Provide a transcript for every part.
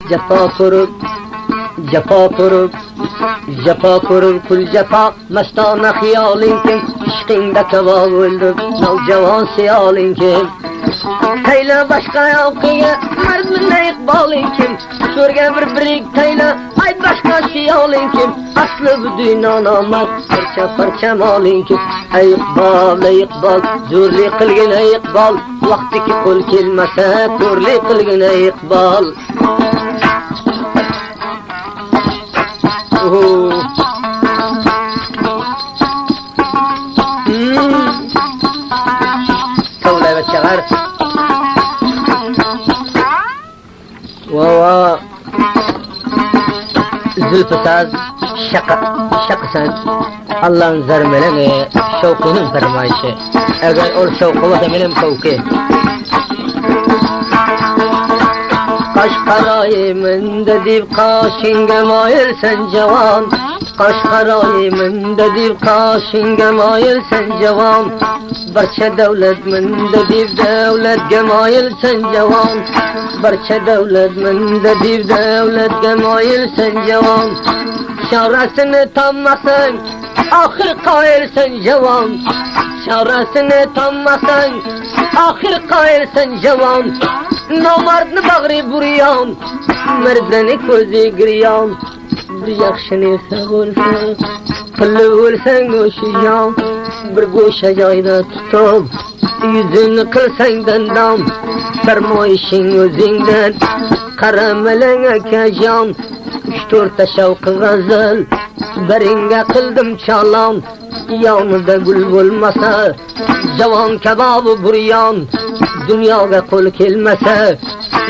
Jepa görüp, jepa görüp, jepa görüp kül jepa, mestana hyýalyň kim, yşkyňda kebap öldüm, nowjawan syýalyň kim. Taýla başga ýokyňa, merdmine ykbalyň kim, Şörge bir birik taýla, aýt başga şiýalyň kim, Asly bu dünýä namart, parça-parça malyň kim. Eý ykbal, eý ykbal, zörlik kylgyn eý ykbal, Wagtyky gol gelmese, körlik kylgyn eý ykbal. Wa-wa. Zülpi saz, şaka, şakysan. Allaň zarmeleňi, şowkunyň fermaýşy. Eger ol şowky bolsa menem şowky. Gaş garaýy mende diýip gaşyňga maýyl sen jawan. Gaş garaýy mende diýip gaşyňga maýyl sen jawan. Barça döwlet mende diýip döwletge maýyl sen jawan. Barça döwlet mende diýip döwletge maýyl sen jawan. Çaresini tapmasaň ahyr kaýyl sen jawan. Çaresini tapmasaň ahyr kaýyl sen jawan. Namardny bagry burýan, merdeni közi girýan. Bir ýagşy nerse bolsa, pully ölseň nuşyjan, bir goşa jaýda tutup, ýüzüňi kylsaň dandam, fermaýyşyň özüňden, garameleň akajan, üç-dörtte şawky gazel, beriňge kyldym çalan, ýanyda gül bolmasa, jawan kebaby burýan, dünýäge kol kelmese,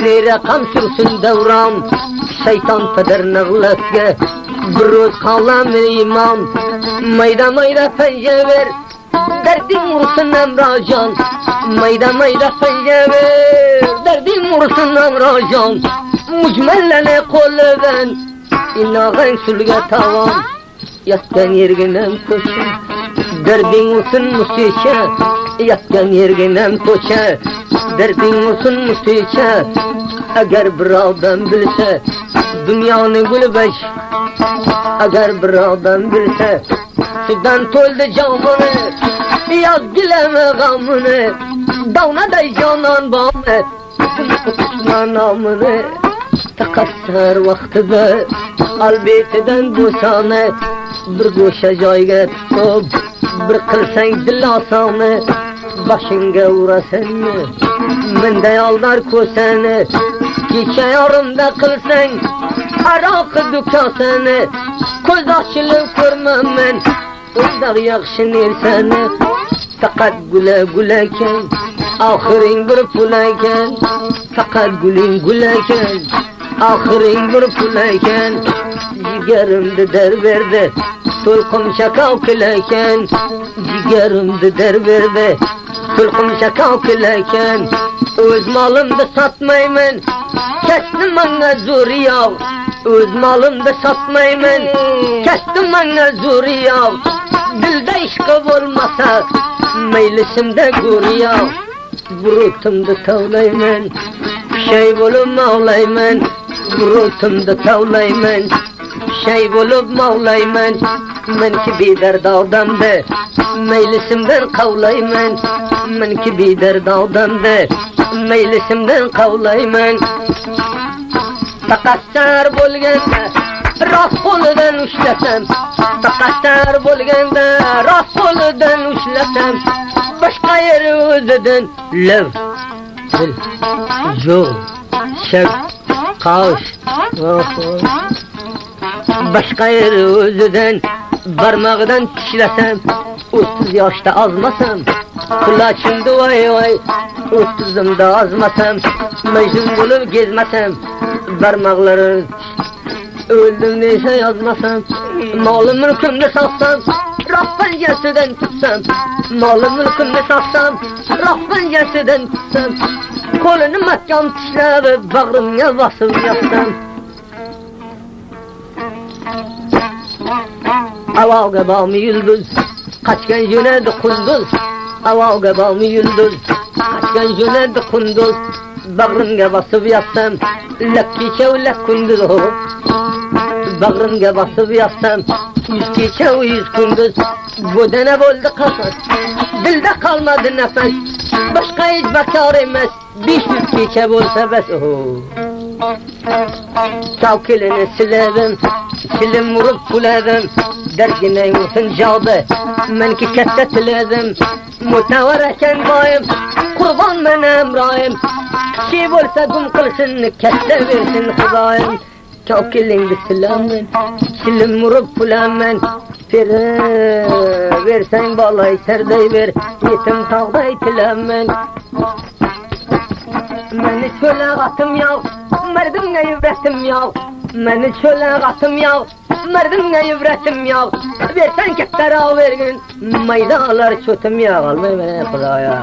nire gam sürsün döwran, şeýtan peder nyglatge, bir öz kalam iman, maýda-maýda penje ber, derdiň ursun Emrajan, maýda-maýda penje ber, derdiň ursun Emrajan, müjmellene kol öwen, inagaň sülge taban. Ýatýan ýerginem köçe, Derdiň ursun musiçe, Ýatýan ýerginem köçe, Derdiň ursun musiçe, Eger bir adam bilse, Dünýäni gülbeş, Eger bir adam bilse, Sudan toldy jamyny, Ýaz dileme gamyny, Dawnaday janan bamy, Tutma namyny, Takassar wagtyda, Albetiden bosany, Bir goşa jaýga tutup, Bir kylsaň dilasany, Başyňga urasanmy, Mende aldar köseni, Gije ýarymda kylsaň, Araky dükasany, Köz açylyp görmem men, Ondag ýagşy nersäni Fakat güle gül eken Ahyryň bir pul eken Fakat gülüň gül eken Ahyryň bir pul eken Jigerimde der berdi Tulkum şakaw kül eken Jigerimde der berdi Tulkum şakaw kül eken Öz malymda satmaýman Kesdi maňa zory ýag Öz malymda satmaýman Kesdi maňa zory ýag Dilde yşky bolmasa Meýlisimde gory ýag Burutumda tawlaýman Şeý bolup mawlaýman Burutumda tawlaýman Şeý bolup mawlaýman Men ki biderd adamdy Meýlisimden kawlaýman Men ki biderd adamdy Meýlisimden kawlaýman Takassar bolganda Rast goludan uşlasam Takassar bolganda Rast goludan uşlasam Başga ýeri özüden Lew Dil Jug Şek Kaş Başga ýeri özüden Barmagdan tişlesem 30 ýaşda azmasam Kulaçymdy waý waý Otuzymda azmasam Mejnun bolup gezmesem Barmaklary Öldüm diýse ýazmasam Malym mülkümni satsam Roh penjesiden tutsam Malym mülkümni satsam Roh penjesiden tutsam Goluny mahkam tişläp Bagrymga basyp ýatsam Awaga bagmy ýyldyz, Kaçgan jönedi kunduz. Awaga bagmy ýyldyz, Kaçgan jönedi kunduz. Bagrymga basyp ýatsam, lek gije-u lek gündiz o. Bagrymga basyp ýatsam, ýüz gije-u ýüz gündiz. Gödene boldy kafes, dilde kalmady nefes. Başga hiç bakar emes, 500 gije bolsa bes o. Tavkilini silebim, silim vurup kuledim. Dergine yurtun cavdı, menki kette tiledim. Mutawar eken baýym, Gurban men Emraýym. Kiçi bolsa gum kylsyn, kesse bersin Hudaýym. Tawkiliňdi silamen, silim urup pulamen. Pere berseň balaý serdeý ber, ýetim tagdaý tilemen. Meni çöle gatym ýag, merdimge ibretim ýag. Meni çöle gatym ýag, Merdimge ibretim ýag. Berseň kepdera bergin, maýda alar çötüm ýag. Almaý meni Hudaýa.